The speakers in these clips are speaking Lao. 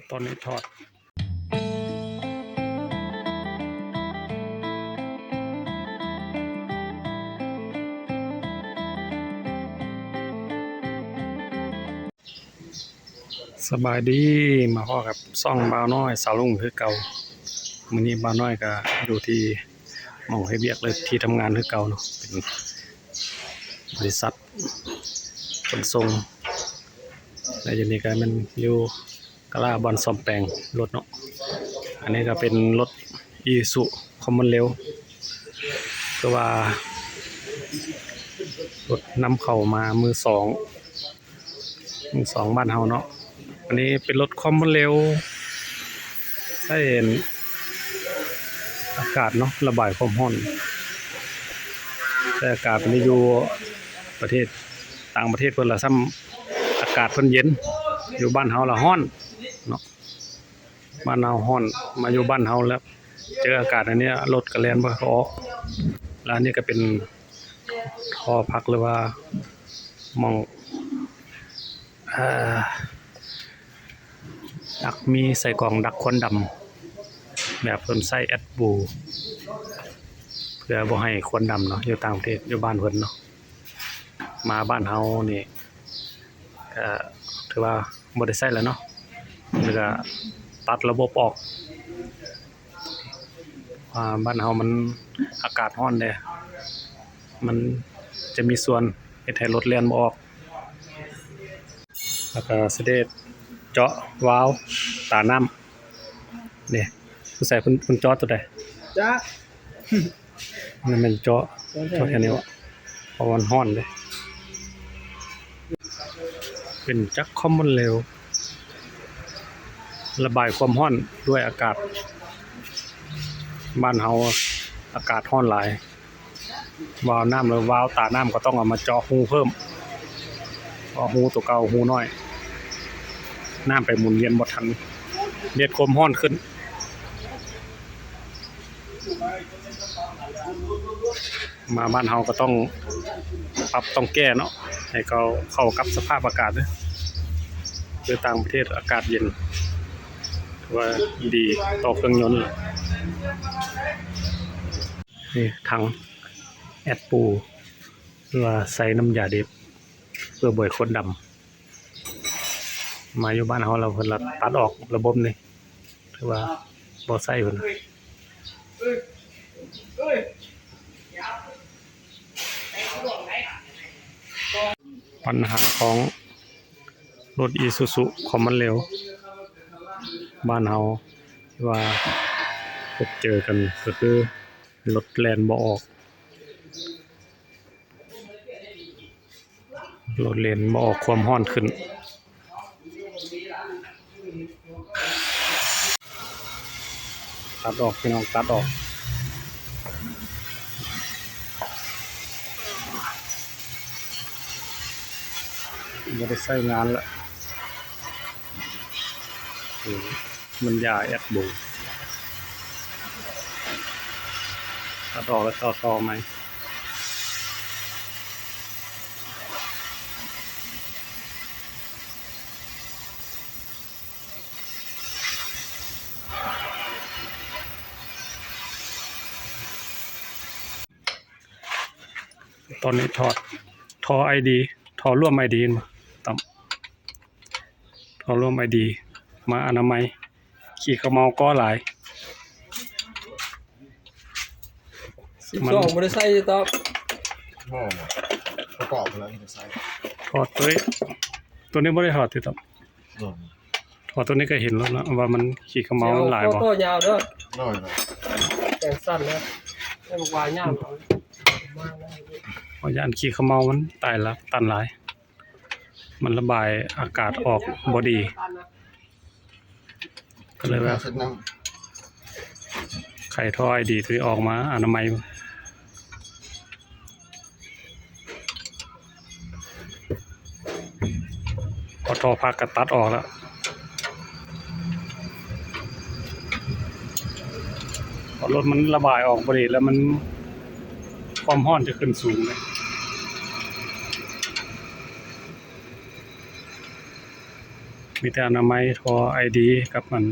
ຕອນນີ້ຖອດ. ສະບາຍດີ ມາພໍ້ກັບຊ່ອງບ່າວນ້ອຍສາວລຸງຄືເກົ່າ. ມື້ນີ້ບ່າວນ້ອຍກະຢູ່ທີ່ໝ່ອງເຮັດວຽກ ຫຼື ທີ່ທຳງານຄືເກົ່າເນາະ, ເປັນບໍລິສັດຂົນສົ່ງ ແລະ ຢູ່ນີ້ກະແມ່ນຢູ່ກາລາບ່ອນສ້ອມແປງລົດເນາະ. ອັນນີ້ກະເປັນລົດອີຊູຊູຄອມມອນເຣວ ຄືວ່າລົດນຳເຂົ້າມາມືສອງ ສອງບ້ານເຮົາເນາະ. ອັນນີ້ເປັນລົດຄອມມອນເຣວ ໃຊ້ອາກາດເນາະ ລະບາຍຄວາມຮ້ອນ. ແຕ່ອາກາດນີ້ຢູ່ປະເທດ ຕ່າງປະເທດເພິ່ນລະຊ້ຳອາກາດເພິ່ນເຢັນ, ຢູ່ບ້ານເຮົາລະຮ້ອນເນາະ. ບ້ານເຮົາຮ້ອນ ມາຢູ່ບ້ານເຮົາແລ້ວ ເຈີອາກາດອັນເນີ້ຍ ລົດກະແລ່ນບໍ່ຄ່ອຍອອກ. ແລະ ອັນນີ້ກະເປັນທໍ່ພັກ ຫຼືວ່າໝ່ອງ ເອີ ດັກມີໃສ່ກອງດັກຄວັນດຳ ແບບເພິ່ນໃຊ້ແອັດບູ ເພື່ອບໍ່ໃຫ້ຄວັນດຳເນາະ ຢູ່ຕ່າງປະເທດ ຢູ່ບ້ານເພິ່ນເນາະ. ມາບ້ານເຮົານີ້ກະຖືວ່າບໍ່ໄດ້ໃຊ້ແລ້ວເນາະ ແລ້ວກະຕັດລະບົບອອກ. ອ່າ ບ້ານເຮົາມັນອາກາດຮ້ອນເດ້ ມັນຈະມີສ່ວນເຮັດໃຫ້ລົດແລ່ນບໍ່ອອກ. ແລ້ວກະຊິໄດ້ເຈາະວາວຕານ້ຳ ນີ້ ຜູ້ໃສ່ເພິ່ນ ເພິ່ນເຈາະໂຕໃດ? ຈະ ມັນແມ່ນເຈາະ ເຈາະແຖວນີ້ ເພາະມັນຮ້ອນເດ້. ເປັນຈັກຄອມມອນເຣວ ລະບາຍຄວາມຮ້ອນດ້ວຍອາກາດ. ບ້ານເຮົາອາກາດຮ້ອນຫຼາຍ ວາວນ້ຳ ຫຼື ວາວຕານ້ຳ ກະຕ້ອງເອົາມາເຈາະຮູເພີ່ມ ເພາະຮູໂຕເກົ່າ ຮູນ້ອຍ ນ້ຳໄປໝູນວຽນບໍ່ທັນ ເຮັດຄວາມຮ້ອນຂຶ້ນ. ມາບ້ານເຮົາກະຕ້ອງປັບຕ້ອງແກ້ເນາະ ໃຫ້ເຂົ້າ ເຂົ້າກັບສະພາບອາກາດເດີ. ຢູ່ຕ່າງປະເທດອາກາດເຢັນ ຖືວ່າດີຕໍ່ເຄື່ອງຍົນ. ນີ້ຖັງແອັດປູ ຫຼືວ່າໃສ່ນ້ຳຢາເດັບ ເພື່ອບໍ່ໃຫ້ຄວັນດຳ. ມາຢູ່ບ້ານເຮົາລະເພິ່ນລະຕັດອອກລະບົບນີ້ ຖືວ່າບໍ່ໃຊ້ເພິ່ນ. ບັນຫາຂອງລົດອີຊູຊູຄອມມອນເຣວ ບ້ານເຮົາທີ່ວ່າພົບເຈີກັນກະຄືລົດແລ່ນບໍ່ອອກ. ລົດແລ່ນບໍ່ອອກ ຄວາມຮ້ອນຂຶ້ນ. ຕັດອອກ ພີ່ນ້ອງ ຕັດອອກ ບໍ່ໄດ້ໃຊ້ງານລະ. ມັນຢາແອັດໂບ ຕັດອອກແລ້ວຕໍ່ຕໍ່ໃໝ່. ຕອນນີ້ຖອດທໍ່ໄອດີ ທໍ່ຮ່ວມໄອດີ ເຫັນບໍ່ ຕ້ອມ? ທໍ່ຮ່ວມໄອດີ ມາອະນາໄມ ຂີ້ເຂົ້າເມົາກໍຫຼາຍ. ສິບສອງ ມັນບໍ່ໄດ້ໃສ່ຕິ ຕ້ອມ? ບໍ່ ປະກອບແລ້ວໃສ່. ຖອດໂຕນີ້ ໂຕນີ້ບໍ່ໄດ້ຖອດຕິ ຕ້ອມ? ບໍ່. ຖອດໂຕນີ້ກະເຫັນແລ້ວເນາະ ວ່າມັນຂີ້ເຂົ້າເມົາມັນຫຼາຍບໍ່? ໂຕຍາວເດີ ນ້ອຍ ແຂນສັ້ນເດີ ແຕ່ວ່າຍາວ ເພາະຢ້ານຂີ້ເຂົ້າເມົາມັນຕາຍລະ ຕັນຫຼາຍ ມັນລະບາຍອາກາດອອກບໍ່ດີ ກະເລີຍວ່າ ໄຂທໍ່ໄອດີໂຕນີ້ອອກມາອະນາໄມ. ເພາະທໍ່ພັກກະຕັດອອກແລ້ວ ເພາະລົດມັນລະບາຍອອກບໍ່ດີ ແລ້ວມັນ ຄວາມຮ້ອນຈະຂຶ້ນສູງເລີຍ. ມີແຕ່ອະນາໄມ ທໍ່ໄອດີ ກັບອັນ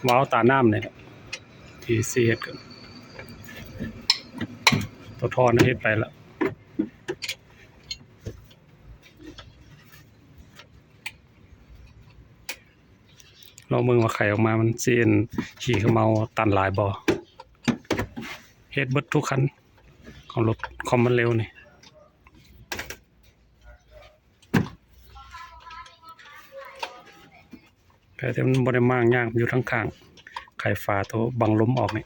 ວາວຕານ້ຳນີ້ແຫຼະ ທີ່ຊິເຮັດກັນ. ໂຕທໍ່ນະເຮັດໄປລະ. ລອງເບິ່ງວ່າໄຂອອກມາມັນຊິອັນ ຂີ້ຂະເມົາຕັນຫຼາຍບໍ່. ເຮັດເບິດທຸກຄັນຂອງລົດຄອມມັນເລັວນີ້. ແຕ່ມັນບໍ່ໄດ້ມ້າງຍາກ ຢູ່ທາງຂ້າງ ໄຂຝາໂຕບັງລົມອອກນີ້.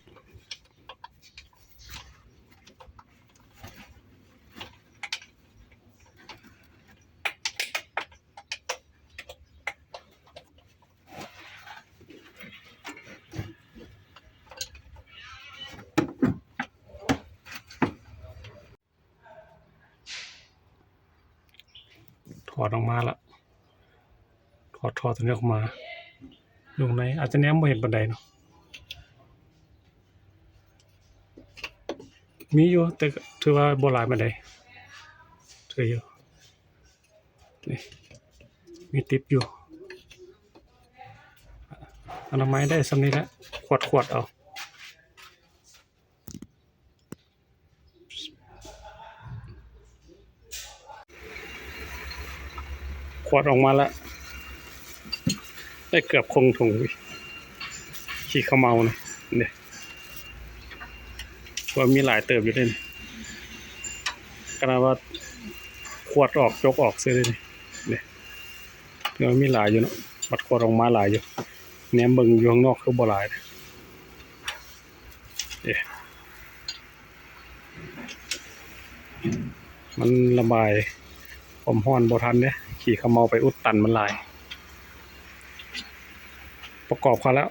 ຖອດອອກມາລະ ຖອດທໍ່ຕົວນີ້ອອກມາ. ຢູ່ໃນອາດຈະແນມບໍ່ເຫັນປານໃດເນາະ ມີຢູ່ ແຕ່ກະຖືວ່າບໍ່ຫຼາຍປານໃດ ຖືຢູ່. ນີ້ ມີຕິບຢູ່. ອະນາໄມໄດ້ສ່ຳນີ້ແຫຼະ ຂວດໆເອົາ. ຂວດອອກມາລະ ໄດ້ເກືອບຄົງຖົງ ຂີ້ຂະເມົານີ້ ເດ້ ວ່າມີຫຼາຍເຕີບຢູ່ເດ້. ຂະໜາດວ່າຂວດອອກ ຈົກອອກຊື່ເດ້ ເດ້ ຖືວ່າມີຫຼາຍຢູ່ເນາະ. ບັດຂວດອອກມາຫຼາຍຢູ່ ແນມເບິ່ງຢູ່ຂ້າງນອກຄືບໍ່ຫຼາຍ. ເອະ ມັນລະບາຍຄວາມຮ້ອນບໍ່ທັນເດ້ ຂີ້ຂະເມົາໄປອຸດຕັນມັນຫຼາຍ. ປະກອບເຂົ້າແລ້ວ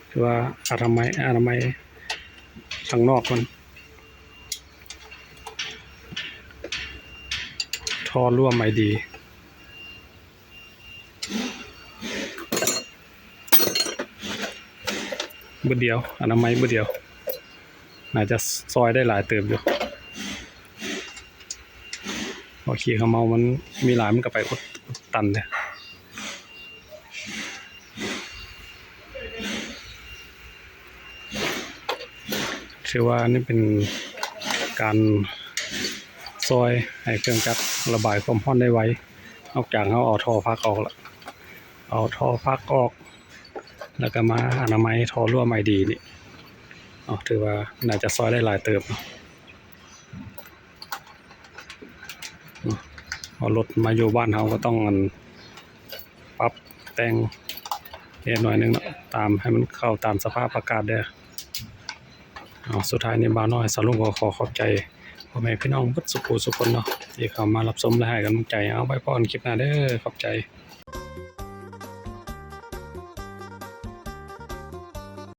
ຖືວ່າອະນາໄມ ອະນາໄມທາງນອກມັນ ທໍ່ລວມໄອດີ. ບຶດດຽວ ອະນາໄມບຶດດຽວ ໜ້າຈະຊ່ອຍໄດ້ຫຼາຍເຕີບຢູ່ ເພາະຂີ້ຂະເມົາມັນມີຫຼາຍ ມັນກະໄປອຸດຕັນເດ້. ຖືວ່ານີ້ເປັນການຊ່ອຍໃຫ້ເຄື່ອງຈັກລະບາຍຄວາມຮ້ອນໄດ້ໄວ ນອກຈາກເຮົາເອົາທໍ່ພັກອອກລະ ເອົາທໍ່ພັກອອກ ແລ້ວກະມາອະນາໄມທໍ່ລວມໄອດີນີ້ເນາະ ຖືວ່າໜ້າຈະຊ່ອຍໄດ້ຫຼາຍເຕີບເນາະ. ເອົາລົດມາຢູ່ບ້ານເຮົາກະຕ້ອງອັນ ປັບແຕ່ງເຮັດໜ້ອຍໜຶ່ງເນາະ ຕາມ ໃຫ້ມັນເຂົ້າຕາມສະພາບອາກາດເດີ້. ເອົາ ສຸດທ້າຍນີ້ ບ່າວນ້ອຍສາວລຸງກໍຂໍຂອບໃຈພໍ່ແມ່ພີ່ນ້ອງເບິດສູ່ຜູ້ສູ່ຄົນເນາະ ທີ່ເຂົ້າມາຮັບຊົມ ແລະ ໃຫ້ກຳລັງໃຈ. ເອົາ ໄວ້ພໍ້ກັນຄລິບໜ້າເດີ້ ຂອບໃຈ.